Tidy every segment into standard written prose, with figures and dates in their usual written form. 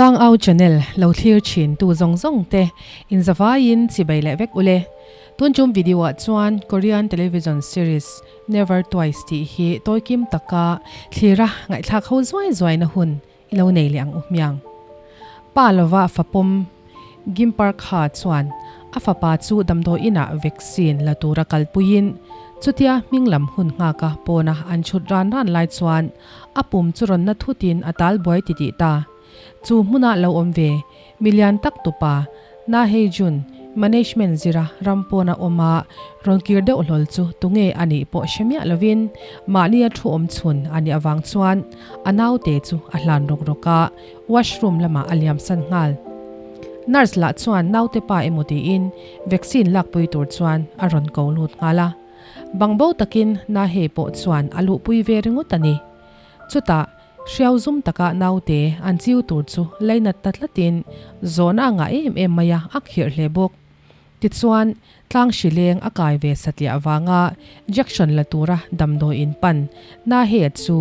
Tlangau channel lo thlir thin tu zawng zawng te in zavaiin chibai leh vek ule. Tun tum video ah chuan Korean television series Never Twice tih hi tawikim taka thlira ngaihthlak ho zuai zuai na hun i lo nei leh ang u hmiang. Pa lova fapawm Gimper kha chuan a fapa chu damdawi inah vaccine la tura kalpuiin chutia hming lam hun nghaka pawna an chhut ran ran lai chuan a pum chu rawn na thutin a tal buai titih ta. Chu hmuna lo awm ve milian tak tupa Na Hei Jun, management zira ram pawna awm a rawn kir deuh hlawl chu tunge a nih pawh hre miah lovin mahnia thu awm chhun a nih avang chuan a naute chu a hlan rawk rawk a, washroom lamah a liam san nghal. Nurse lah chuan naute pa emaw tiin vaccine lakpui tur chuan a rawn ko lut nghal a. Bangbo takin Na Hei pawh chuan a luhpui ve ringawt a ni. Chutah, hriau zum taka naute an chiu tur chu lainat ta tlatin zawhna a ngah em em mai a, a khirh hle bawk. Tichuan, tlang hri leng a kai ve satliah avanga jection la tura damdawi in pan Nahea chu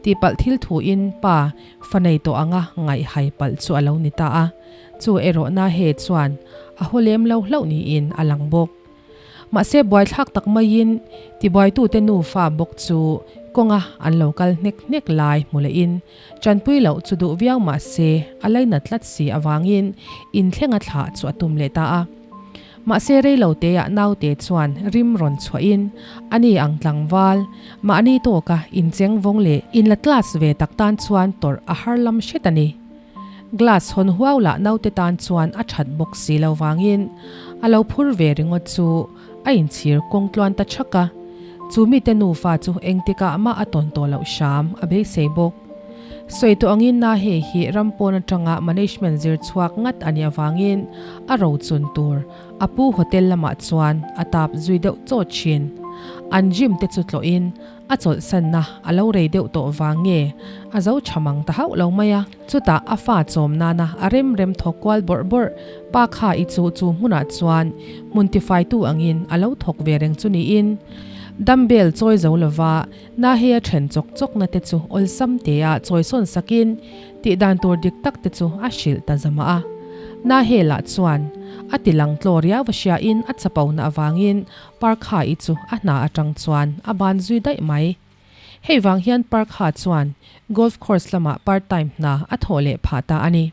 tihpalh thil thuin pa fa nei tawh anga ngaih hai palh chu a lo ni ta a, chu erawh Nahea chuan a haw lem lo hlauh niin a lang bawk. Mahse buaithlak tak maiin tibuaitute nufa bawk chu kawnga an lo kal hnek hnek lai hmu lehin tanpui loh chu duh viau mahse a lainat tlat si avangin inthlenga thlah chu a tum leh ta a. Mahse reiloteah naute chuan rim rawn chhuahin ani ang tlangval, mahni tawka incheng vawng leh inla class ve tak tan chuan tawrh a har lam hret a ni. Glass hawn huau lah naute tan chuan a that bawk si lo vangin a lo phur ve ringawt chu a inchhir kawng tluan ta chhak a. Chu mite nufa chu engtikah mah a tawn tawh loh hram a beisei bawk. Sawi tawh angin na hei hi ram pawn atanga management zir chhuak ngat a nih avangin a rochun tur a pu hotel lamah chuan a tap zui deuh chawt thin. An gym te chu tlawhin A chawlhsanna a lo rei deuh tawh vang nge a zo tha mang ta hauh lo mai a. Chutah a fa chawm nana a rem rem thawk kual bawrh bawrh pa kha i chu chu hmunah chuan hmun tifaitu angin a lo thawk ve reng chu niin dumbbell chawi zo lova Nahea then chawk chawkna te chu awlsam tea chawi sawn sakin tih dan tur dik tak te chu a hrilh ta zama a. Nahe lah chuan a ti lang tlaw riau a hriain a chapona avangin Parkha-i chu a hna atang chuan a ban zui daih mai. Hei vang hian Parkha chuan golf course lamah part time hna a thawh leh phah ta a ni.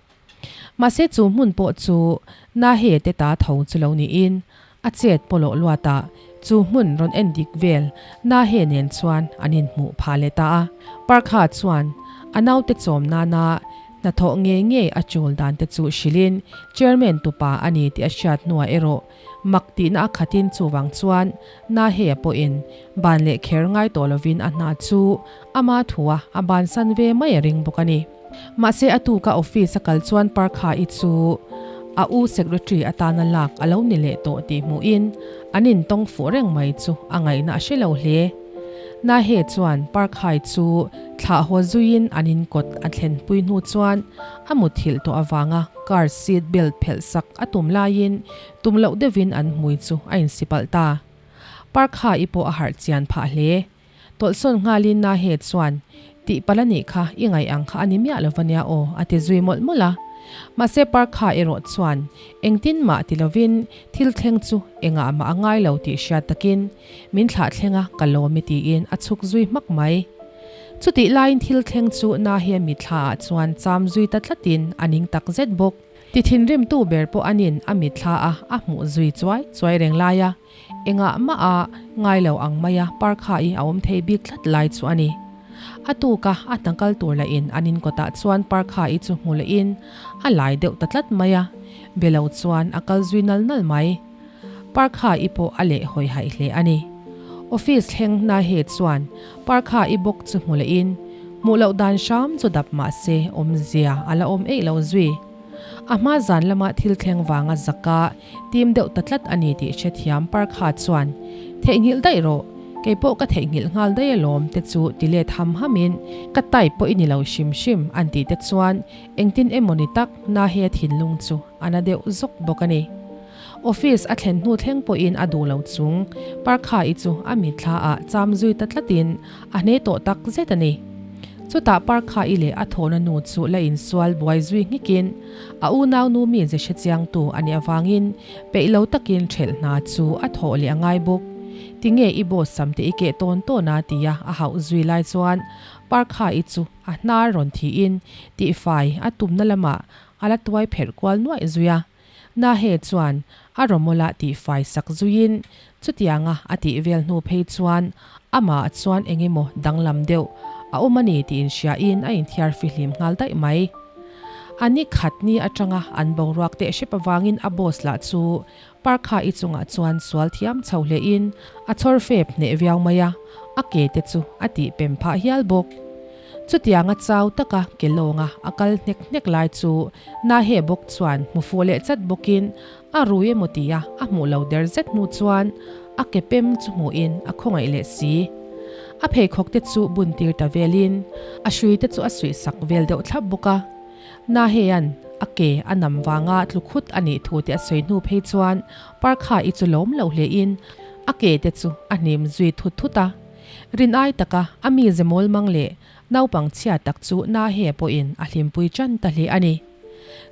Mahse chu hmun pawh chu Nahe te ta tho chu lo niin a chet pawlawh luatah chu hmun rawn en dik vel Nahe nen chuan an inhmuh phah leh ta a. Parkha chuan a naute chawm nana hnathawh ngei ngei a chul dan te chu hrilhin chairman tupa a ni tih a hriat hnuah erawh Mak tihna a khatin chuvang chuan Nahea pawhin ban leh kher ngai tawh lovin a hna chu ama thua a bansan ve mai a ring bawk a ni. Mahse a tuka office a kal chuan Parkha-i chu a u secretary atana lak a lo ni leh tawh tih hmuhin an intawng fuh reng mai chu a ngaihna a hre lo hle. Nahe chuan Parkhai chu thlah haw zuiin an inkawt a thlenpui hnu chuan a muthilh tawh avanga car seat belt phelh sak a tum laiin tum loh deuhin an hmui chu a insipalh ta. Parkhai pawh a harh chian phah hle. Tawlhsawn nghalin Nahe chuan, Tihpalh a nih kha, i ngaih ang kha a ni miah lo ania aw, a ti zui mawlh mawlh a. Mahse Parkha erawh chuan engtin mah ti lovin thil thleng chu engah mah a ngai lo tih hriat takin min thlah thleng a, ka lawm i tiin a chhuk zui hmak mai. Chutih laiin thil thleng chu Nahia mitthla ah chuan cham zui ta tlatin a ning tak zet bawk. Ti thinrimtu ber pawh anin a mitthla a a hmuh zui chuai chuai reng lai a. Engah mah a ngai lo ang mai a, Parkha i a awm thei bik tlat lai chu a ni. A tuk a, a hna kal tur lahin an in kawtah chuan Parkha i chu hmu lehin a lai deuh ta tlat mai a, be lo chuan a kal zui nal nal mai. Parkha i pawh a leh hawi haih hle a ni. Office thleng Nahe chuan Parkha i bawk chu hmu lehin hmuh loh dan hram chu dap mah se awmzia a la awm eih lo zui. A hma zan lama thil thleng vanga zaka tim deuh ta tlat a ni tih hrethiam Parkha chuan, Theihnghilh daih rawh, kei pawh ka theihnghilh nghal daih alawm te chu ti let ham hamin ka type pawh i ni lo hrim hrim an tih te chuan engtin emaw ni tak na he thinlung chu a na deuh zawk bawk a ni. Office a thlen hnu thleng pawhin a duh lo chung Parkha-i chu a mitthla ah cham zui ta tlatin a hne tawh tak zet a ni. Chutah Parkha-i leh a thawhna nu chu la insual buai zui nghikin a unaunu mi ze hrechiangtu a nih avangin peih lo takin ṭhelh hna chu a thawh leh a ngai bawk. Tinge i boss sam te i keh tawn tawn a tia a hauh zui lai chuan Parkha-i chu a hnar rawn thiin tihfai a tumna lamah a la tuai pherh kual nuaih zui a. Nahe chuan a rawmawla tihfai sak zuiin chutianga a tih vel hnu phei chuan amah chuan eng emaw danglam deuh a awm a ni tih inhriain a inthiar fihlim nghal daih mai. A ni khat ni atanga an boruak teh hrep avangin a boss lah chu Parkha-i chungah chuan sual thiam chho hlein a chhawr fep hneh viau mai a, a ke te chu a tih pem phah hial bawk. Chutianga chau taka ke lawnga a kal hnek hnek lai chu Nahe bawk chuan hmu fuh leh chat bawkin a rui emaw tia a hmuh lo der zet hnu chuan a ke pem chu hmuhin a khawngaih leh si. A pheikhawk te chu bun tir ta velin a hrui te chu a suih sak vel deuh thlap bawk a. Nahean a ke a nam vanga tlu khut a nih thu te a sawi hnu phei chuan Parkha-i chu lawm lo hlein a ke te chu a hnim zui thut thut a. Rin ai taka a mi ze mawl mang leh naupang chhia tak chu Nahe pawhin a hlimpui tan ta hle a ni.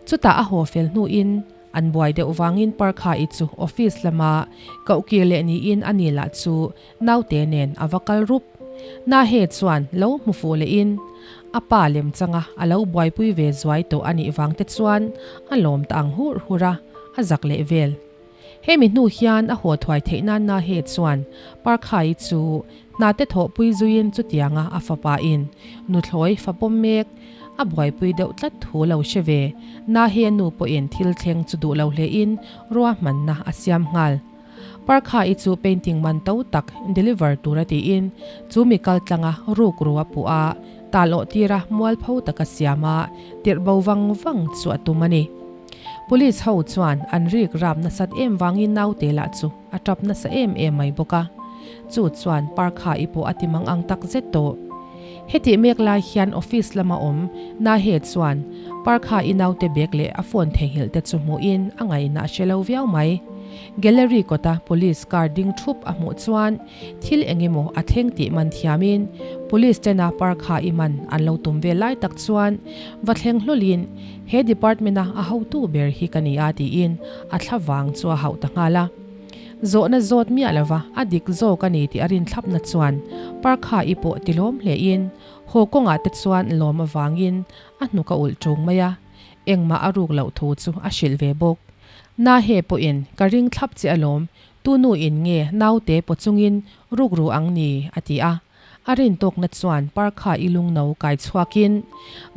Chutah a haw fel hnuin an buai deuh vangin Parkha-i chu office lama koh kir leh niin a ni lah chu naute nen a va kal rup. Nahe chuan lo hmu fuh lehin a pa lem changa a lo buaipui ve zuai tawh a nih vang te chuan a lawm ta ang hurh hurh a, a zak leh vel. Hemi hnu hian a haw thuai theih nan Nahe chuan Parkhai chu hnate thawhpui zuiin chutianga a fapa in nuthlawi fa pawm mek a buaipui deuh tlat thu lo hre ve. Nahe nu pawhin thil thleng chu duh lo hlein ruahmanna a siam nghal. Parkhai chu painting man to tak deliver tura tiin chu mi kal tlanga ruk ru a puh a, tal awh tira mualpho taka siam a tirh bo vang vang chu a tum a ni. Police ho chuan an rik rap nasat em vangin naute lah chu a tap nasa em em mai bawk a. Chu chuan Parkha-i pawh a ti mang ang tak zet tawh. Hetih mek lai hian office lama awm Nahe chuan Parkha-i naute bag leh a phone theihnghilh te chu hmuhin a ngaihna a hre lo viau mai. Gallery kawta police car ding thup a hmuh chuan Thil eng emaw a thleng tih man thiamin Police tena Parkha-i man an lo tum vel lai tak chuan va thleng hlawlin he department-a a hotu ber hi ka ni a tiin a thla vang chu a hauh ta nghal a. Zawhna zawt miah lova a dik zawk a ni tih a rinthlapna chuan Parkha-i pawh tilawm hlein haw kawngah te chuan lawm avangin a hnuk a ulh ṭung mai a, engmah a ruk loh thu chu a hrilh ve bawk. Nahe pawhin ka ring thlap che alawm Tu nu in nge naute paw chungin ruk ru ang ni? a ti a. A rin tawkna chuan Parkha i lungno kai chhuakin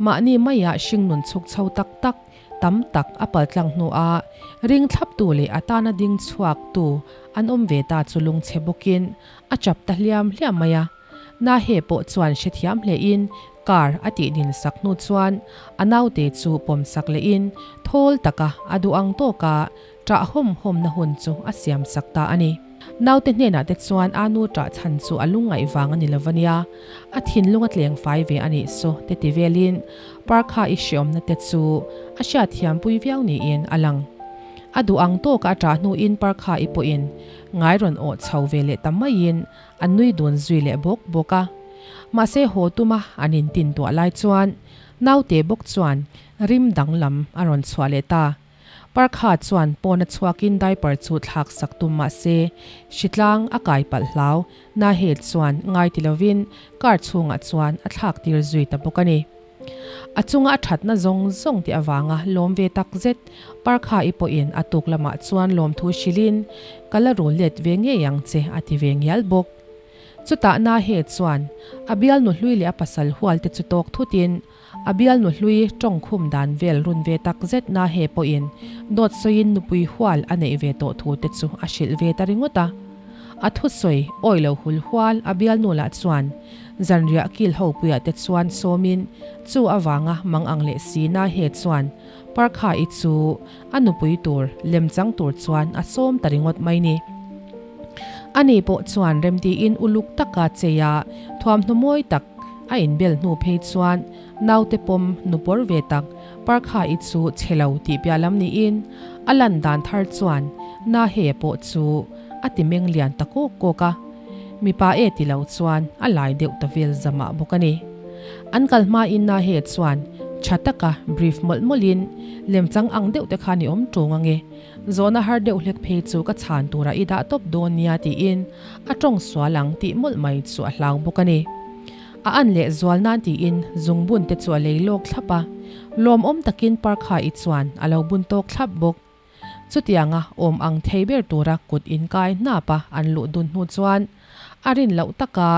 mahni maiah hringnun chhuk chho tak tak tam tak a paltlang hnuah ring thlaptu leh a tana ding chhuaktu an awm ve ta chu lungchhe bawkin a chap ta hliam hliam mai a. Nahe pawh chuan hrethiam hlein car a tih din sak hnu chuan a naute chu pawm sak lehin thawl taka a duh ang tawka Ṭah hawm hawmna hun chu a siam sak ta a ni. Naute hnenah te chuan a nu ṭah chhan chu a lungngaih vang a ni lo va nia, a thinlung a tleng fai ve a nih saw te ti velin Parkha i hreawmna te chu a hriatthiam pui viau niin a lang. A duh ang tawka a ṭah hnuin Parkha i pawhin ngai rawn awh chho ve leh ta maiin an nui dun zui leh bawk bawk a. Mahse haw tuma an intin tuah lai chuan naute bawk chuan rim danglam a rawn chhuah leh ta. Parkha chuan pawn a chhuakin diaper chu thlak sak tum mah se, hritlang a kai palh hlau. Nahe chuan ngai ti lovin car chhungah chuan a thlak tir zui ta bawk a ni. A chunga a thatna zawng zawng tih avanga lawm ve tak zet Parkha-i pawhin a tuk lamah chuan lawmthu hrilhin, Ka la rul let ve ngei ang che a ti ve ngial bawk. Chutah Nahe chuan a bialnu hlui leh a pasal hual te chu tawk thutin, A bialnu hlui tawngkhum dan vel run ve tak zet na he pawhin dawt sawiin nupui hual a neih ve tawh thu te chu a hrilh ve ta ringawt a. A thusawi awi lo hul hual a bialnu lah chuan zanriah kil ho puiah te chuan sawmin chu avanga mang ang leh si na he chuan Parkha-i chu a nupui tur lemchang tur chuan a sawm ta ringawt mai ni. Ani pawh chuan remtiin uluk taka chei a thuamhnaw mawi tak A inbel hnu phei chuan naute pawm nu pawr ve tak Parkha-i chu chhe lo tih piah lam niin a lan dan thar chuan Nahe pawh chu a ti meng lian ta kawk kawk a, mipa e ti lo chuan a lai deuh ta vel zamah bawk a ni. An kal hma in na he chuan tha taka brief mawlh mawlh in lemchang ang deuh te khan i awm ṭung ange. Zawhna har deuh hlek phei chu ka chhan turah i dah tawp dawn nia tiin a tawng sual ang tih mawlh mai chu a hlau bawk a ni. A an leh zual nan tiin zungbun te chu a lei lawk thlap a, lawmawm takin Parkha-i chuan a lo bun tawk thlap bawk. Chutianga awm ang thei ber tura kut inkai hnap a an luh dun hnu chuan a rin loh taka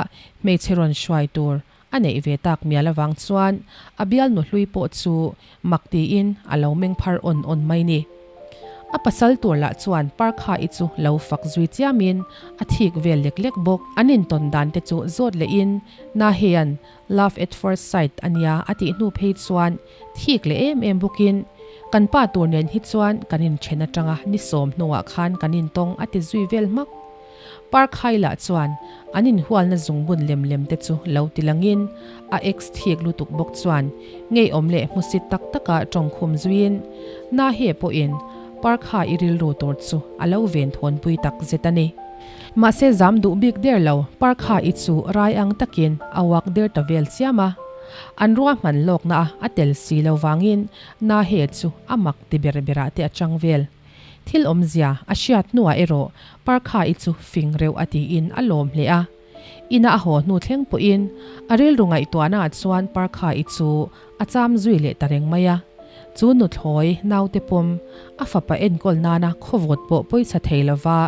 hmeichhe rawn hruai tur a neih ve tak mial avang chuan a bialnu hlui pawh chu mak tiin a lo meng phar awn awn mai ni. A pasal tur lah chuan Parkha-i chu lo fak zui chiamin a thik vel lek lek bawk. An intawn dan te chu zawt lehin Nahean love at first sight a nia a tih hnu phei chuan thik leh em em bawkin kan pa tur nen hi chuan kan inthen atanga ni sawm hnuah khan kan intawng a ti zui vel hmak. Parkhai lah chuan an inhualna zungbun lem lem te chu lo ti langin a ex thik lutuk bawk chuan ngeiawm leh hmusit tak taka tawngkhum zuiin Nahe pawhin Parkha i rilru tur chu a lo ven thawnpui tak zet a ni. Mahse zam duh bik der lo Parkha i chu rai ang takin a uak der ta vel chiam a, an ruahman lawkna a a tel si lo vangin Nahe chu a mak ti ber berah te a chang vel. Thil awmzia a hriat hnuah erawh Parkha-i chu fing reuh a tiin a lawm hle a. Ina a haw hnu thleng pawhin a rilru ngaihtuahnaah chuan Parkha-i chu a cham zui leh ta reng mai a. Chu nuthlawi naute pawm a fapa enkawl nana khawvawt pawh pawisa thei lova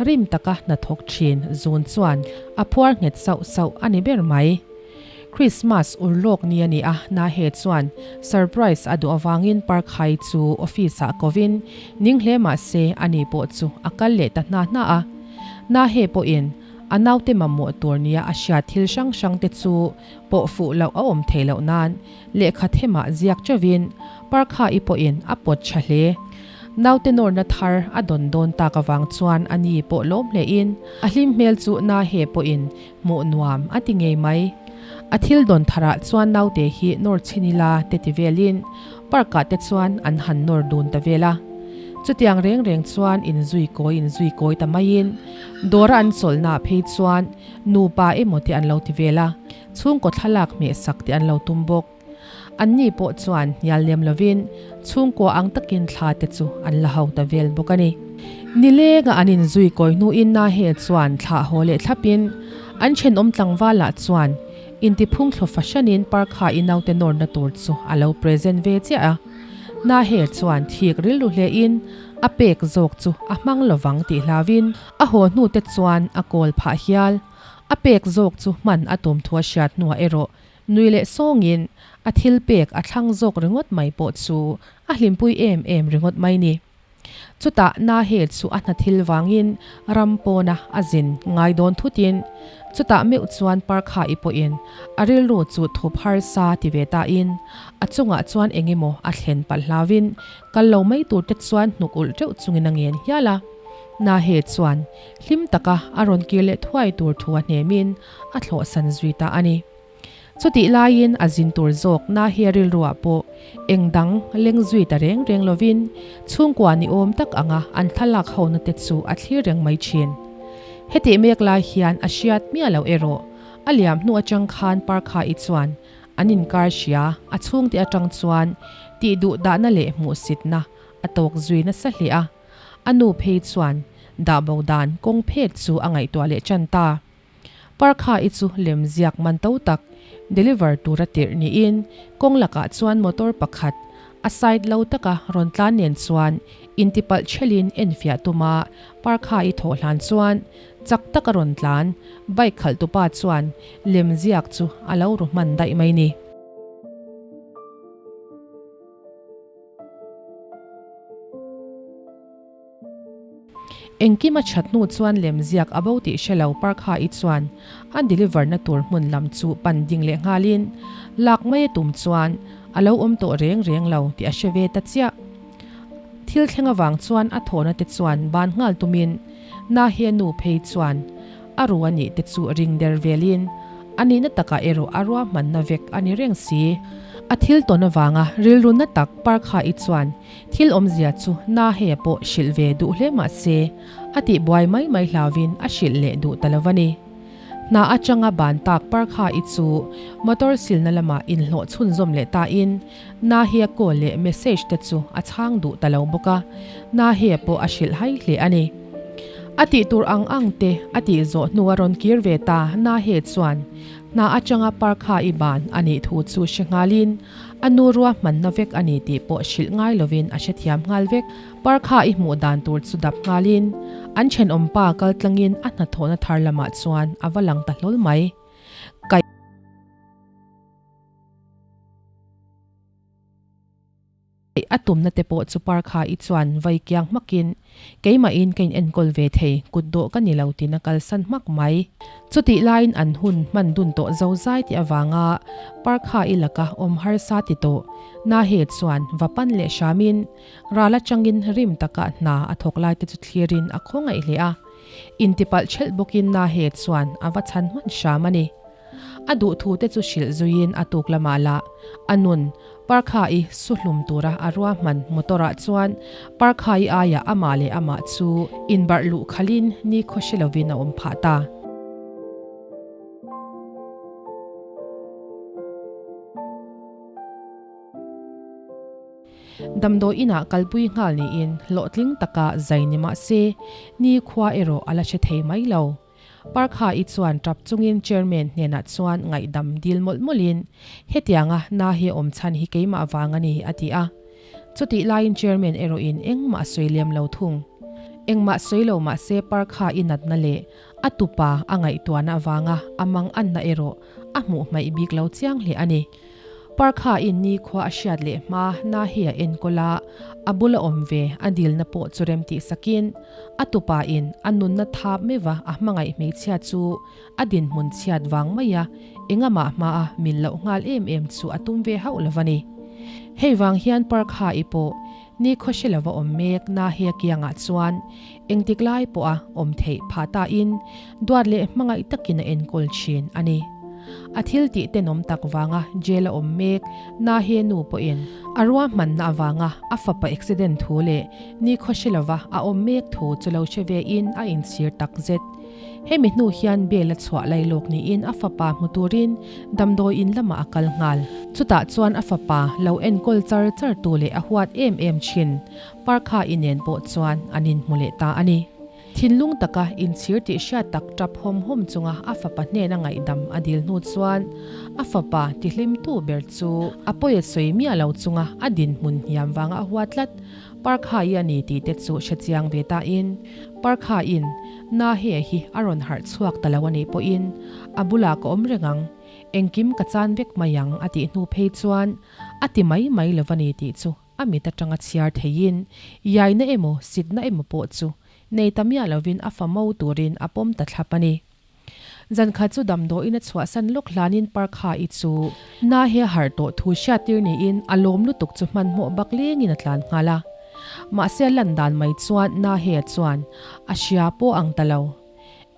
rim taka hnathawk thin zun chuan a phuar nghet sauh sauh a ni ber mai. Christmas urlawk ni a ni a, Nahe chuan surprise a duh avangin Parkhai chu office ah kovin ning hle mah se ani pawh chu a kal leh ta hna hna a. Nahe pawhin a naute mamawh tur nia a hriat thil hrang hrang te chu pawh fuh loh a awm thei loh nan lehkha themah ziak chauhin Parkhai pawhin a pawt tha hle. Naute nawrna thar a dawn dawn tak avang chuan ani pawh lawm hlein a hlim hmel chu Nahe pawhin Hmuh nuam a ti ngei mai. A thil dawn tharah chuan naute hi nawr chhin ila te ti velin park ah te chuan an han nawr dun ta vel a. Chutiang reng reng chuan inzui kawi inzui kawi ta maiin dawra an chawlhnaah phei chuan nupa emaw te an lo ti vel a, chhungkaw thlalak hmehsak te an lo tum bawk. Anni pawh chuan hnial lem lovin chhungkua ang takin thla te chu an la ho ta vel bawk a ni. Nilenga an inzui kawi hnuin Nahe chuan thlah haw leh thlapin an thenawm tlangvalah chuan intiphung thlu fahranin Parkha i naute nawrna tur chu a lo present ve chiah a. Nahe chuan thik rilru hlein a pek zawk chu a hmang lovang tih hlauin a haw hnute chuan a kawl phah hial. A pek zawk chu hman a tum thu a hriat hnuah erawh Nui leh sawngin a thil pek a thlang zawk ringawt mai pawh chu a hlimpui em em ringawt mai ni. Chutah Nahe chu a hna thil vangin ram pawna a zin ngai dawn thutin chutah meuh chuan Parkha-i pawhin a rilru chu thup harsa ti ve tain a chungah chuan eng emaw a thlen palh hlauvin kal lo mai tur te chuan hnuk ulh teuh chungin a ngen hial a. Nahe chuan hlim taka a rawn kir leh thuai tur thu a hnemin a thlawhsan zui ta a ni. Chutih laiin a zin tur zawk Nahia rilruah pawh eng dang leng zui ta reng reng lovin chhungkua ni awm tak anga an thlalak hona te chu a thlir reng mai thin. Hetih mek lai hian a hriat miah loh erawh a liam hnu atang khan Parkha-i chuan an inkar hria a chhungte atang chuan tih duh dahna leh hmuhsitna a tawk zui nasa hle a, a nu phei chuan dahbo dan kawng phet chu a ngaihtuah leh tan ta. Parkha-i chu lemziak man to tak deliver tura tirh niin kawng lakah chuan motor pakhat a side lo taka rawn tlan nen chuan intipalh thelin enfiah tuma Parkha-i thawh hlan chuan chak taka rawn tlan bike khalhtupa chuan lemziak chu a lo ru hman daih mai ni. Engkim a that hnu chuan lemziak a bo tih hre lo Parkha-i chuan a deliver na tur hmun lam chu pan ding leh nghalin lak mai a tum chuan a lo awm tawh reng reng lo tih a hre ve ta chiah. Thil thleng avang chuan a thawhna te chuan ban nghal tumin Nahia nu phei chuan a ru a nih te chu ring der velin a nihna takah erawh a ruahmanna vek a ni reng si. A thil tawn avanga rilru na tak Parkha-i chuan Thil awmzia chu Nahea pawh hrilh ve duh hle mah se, a tih buai mai mai hlauvin a hrilh leh duh ta lo va ni. Hna atanga ban tak Parkha-i chu motor silna lamah inhlawh chhunzawm leh tain Nahia call leh message te chu a chhang duh ta lo bawk a, Nahia pawh a hrilh hai hle a ni. A tih tur ang ang te a tih zawh hnu a rawn kir ve ta Nahia chuan hna atanga Parkha-i ban a nih thu chu hre nghalin a nu ruahmanna vek a ni tih pawh hrilh ngai lovin a hrethiam nghal vek. Parkha i hmuh dan tur chu dap nghalin an thenawmpa kal tlangin a hnathawhna thar lamah chuan a va lang ta hlawl mai. Kaih a tumna te pawh chu Parkha i chuan vai kiang hmakin keimahin ka in enkawl ve thei, kut dawh ka ni lo tiin a kalsan hmak mai. Chutih laiin an hun hman dun tawh zo zai tih avanga Parkha i laka awm harsa ti tawh Nahe chuan va pan leh hramin Ral atangin rim taka hna a thawk lai te chu thlirin a khawngaih hle a, intipalh thelh bawkin Nahe chuan a va chhan hman hram a ni. A duhthu te chu hrilh zuiin a tuk lamah lah a nun Parkha-i su hlum tura a ruahman motor-ah chuan Parkha-i aiah amah leh amah chu inbarh luh khalhin ni khaw hre lovin a awm phah ta. Damdawi inah kalpui nghal niin hlawhtling taka zai ni mah se, ni khua erawh a la hre thei mai lo. Parkha-i chuan tap chungin chairman hnenah chuan ngaihdam dil mawlh mawlhin, Hetianga na hi awm chhan hi keimah vang a ni, a ti a. Chutih laiin chairman erawhin engmah a sawi lem lo thung. Engmah sawi lo mah se Parkha-i natna leh a tupa a ngaihtuahna avanga a manganna erawh a hmuh hmaih bik lo chiang hle a ni. Parkha-in nikhua a hriat leh hma Nahi a enkawl a, a bula awm ve a dilna pawh chu rem tih sakin a tupa-in a nunna thap meuha a hmangaih hmeichhia chu a dinhmun chhiat vang maia engamah hmaa mil loh nghal em em chu a tum ve hauh lo va ni. Hei vang hian Parkha-i pawh nikhaw hre lova awm mek Nahi a kiangah chuan engtik lai pawha awm theih phah tain duat leh hmangaih takin a enkawl thin a ni. A thil tih tenawm tak vanga jail a awm mek Nahe nu pawhin a ruahmanna avanga a fapa accident thu leh nikhaw hre lova a awm mek thu chu lo hre ve in a inchhir tak zet. Hemi hnu hian bail a chhuah lai lawk niin a fapa hmu turin damdawi in lamah a kal nghal. Chutah chuan a fapa lo enkawl char char tu leh a huat em em thin Parkha inen pawh chuan an inhmu leh ta a ni. Thinlung taka inchhir tih hriat tak tap hawm hawm chunga a fapa hnena ngaihdam a dil hnu chuan a fapa tihlimtu ber chu a pawi a sawi miah lo chunga a dinhmun hniam vanga a hua tlat Parkha-i a ni tih te chu hre chiang ve tain Parkha-in Nahe hi a rawn harh chhuak ta lo a nih pawhin a bulah ka awm reng ang, engkim ka chan vek mai ang a tih hnu phei chuan a ti mai mai lo a ni tih chu A mit atanga chhiar theiin iaina emaw sitna emaw pawh chu nei ta miah lovin a fa mo turin a pawm ta thlap a ni. Zankhat chu damdawiin a chhuahsan lawk hlanin Parkha-i chu na hi a harh tawh thu hriattir niin a lawm lutuk chu hmanhmawh bak lengin a tlan nghal a. Mahse a lan dan mai chuan Nahe-a chuan a hria pawh ang ta lo.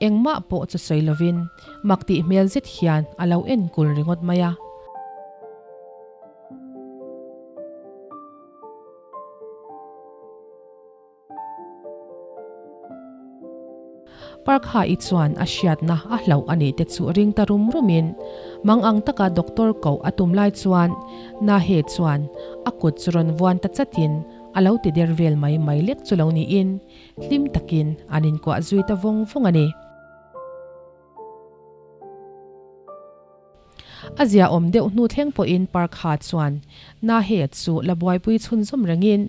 Engmah pawh chu sawi lovin mak tih hmel zet hian a lo enkul ringawt mai a. Parkha-i chuan a hriatna a hlauh a nih te chu ring ta rum rumin mang ang taka doctor koh a tum lai chuan Nahe chuan a kut chu rawn vuan ta chatin a lo ti der vel mai mai lek chu lo niin hlim takin an inkuah zui ta vawng vawng a ni. A ziaawm deuh hnu thleng pawhin Parkha chuan Nahe chu la buaipui chhunzawm rengin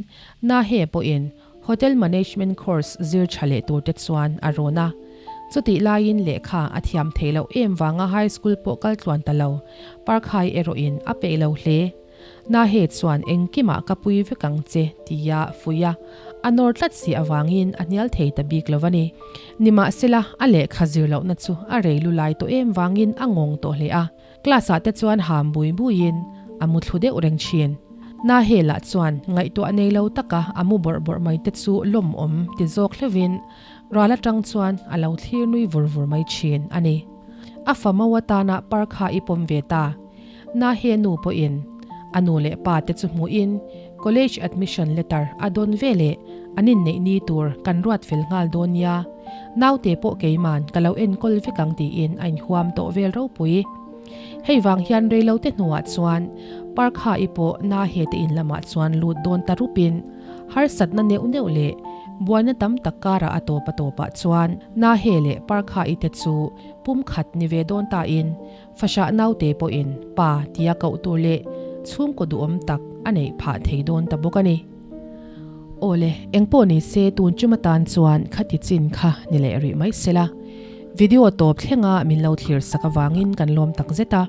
Nahe pawhin Hotel Management course zir tha leh turte chuan a rawn a. Chutih laiin lehkha a thiam theih loh em vanga high school pawh kal tluan ta lo Parkhai erawhin a peih lo hle. Nahe chuan engkimah ka pui vek ang che tia fuih a, a nawr tlat si avangin a hnial thei ta bik lo a ni. Nimahsela, a lehkha zir lohna chu a rei lu lai tawh em vangin a ngawng tawh hle a, class ah te chuan ham bui buiin a mu thlu deuh reng thin. Nahe lah chuan ngaihtuah nei lo taka a mu bawrh bawrh mai te chu lawmawm ti zawk hleuhin ral atang chuan a lo thlir nui vur vur mai thin a ni. A fa mo atana parkha i pawm ve ta. Na he nu pawhin A nu leh pa te chu hmuhin college admission letter a dawn veleh an inneih ni tur kan ruat fel nghal dawn nia, naute pawh keiman ka lo enkawl vek ang tiin a inhuam tawh vel ropui. Hei vang hian reilote hnuah chuan Park Ha-i pawh Na He te in lamah chuan lut dawn ta rupin harsatna neuh neuh leh buaina tam tak karah a tawp a tawpah chuan Na He leh Park Ha-i te chu pumkhat ni ve dawn tain Fahrah naute pawhin pa tia koh tur leh chhungkaw duhawm tak a neih phah thei dawn ta bawk a ni. Awle, engpawh ni se tun tum atan chuan khati chin kha ni leh rih mai sela. Video tawp thlenga min lo thlir sak avangin kan lawm tak zet a.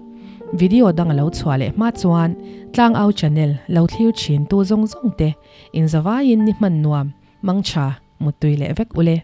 Video dang a lo chhuah leh hma chuan Tlangau channel lo thlir thin tu zawng zawng te inzavaiin ni hman nuam, mangtha, muttui leh vek ule.